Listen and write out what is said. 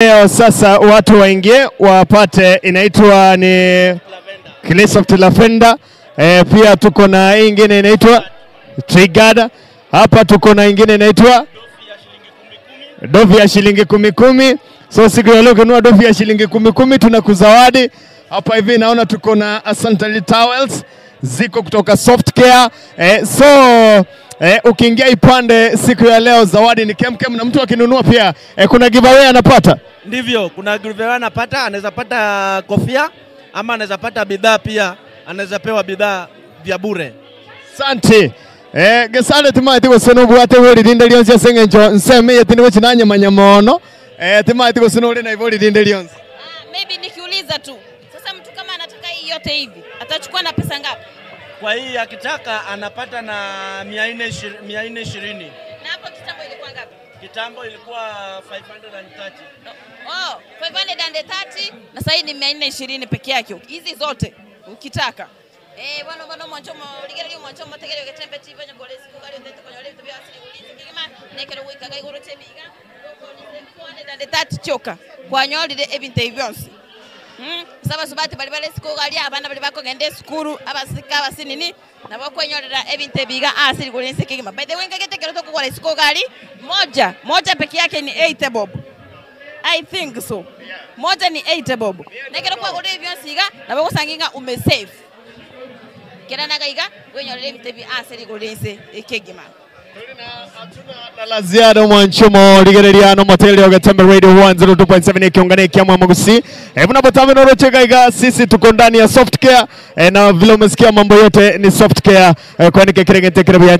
Leo sasa watu waingie wapate, inaitwa ni Clisoft Lavender. E, pia tuko na hii ingine inaitwa Trigada. Hapa tuko na ingine inaitwa dofi ya shilingi kumi kumi. So siku ya leo ukinunua dofi ya shilingi kumi kumi tunakuzawadi hapa hivi. Naona tuko na Asantali towels ziko kutoka Soft Care. Eh, so eh, ukiingia ipande siku ya leo zawadi ni kemkem, na mtu akinunua pia eh, kuna giveaway anapata. Ndivyo, kuna giveaway anapata, anaweza pata kofia ama anaweza pata bidhaa pia, anaweza pewa bidhaa vya bure. Asante. Eh, gesale timaeti gosona obwate bwe ririnde rionsi ase eng'encho nseme eye tindi gochi nanyamanya mono eh, timaeti gosona ore naibo ririnde rionsi. Ah, maybe nikiuliza tu sasa, mtu kama anataka hii yote hivi atachukua na pesa ngapi? Kwa hii akitaka anapata na 420. Na hapo kitambo ilikuwa ngapi? Kitambo ilikuwa 530. Oh, 530 na sasa hii ni 420 peke yake. Hizi zote ukitaka. Eh, bwana bwana mwanchomo ligera lyo mwanchomo tegere getembe chivo nyogole siku gali ndete konyole vitu vya asili ulinzi kigima nekero wika gai goro chemiga. 430 choka. Kwanyolire ebintu ebi byonsi. Saba subati bali bale siku gali abana bali bakogenda esukuru abasika abasinini nabo kwenyorera ebintu ebiga asili kulinzi kigima. By the way ngegete kero tokugora isiku gali moja moja peke yake ni 8 bob. I think so. Moja ni 8 bob. Nekero kwa gore byonsi iga nabo gusanginga ume save. Kera nagaiga wenyorera ebintu ebi asili kulinzi ekegima. Na la ziada mwanchomo rigereria no moteli ogetembe radio 102.7 ikiungana kia Mwamugusi. Hebu napotambe norocheka iga sisi tuko ndani ya soft care eh, na vile umesikia mambo yote ni soft care eh, kwani kekirege tekere bya.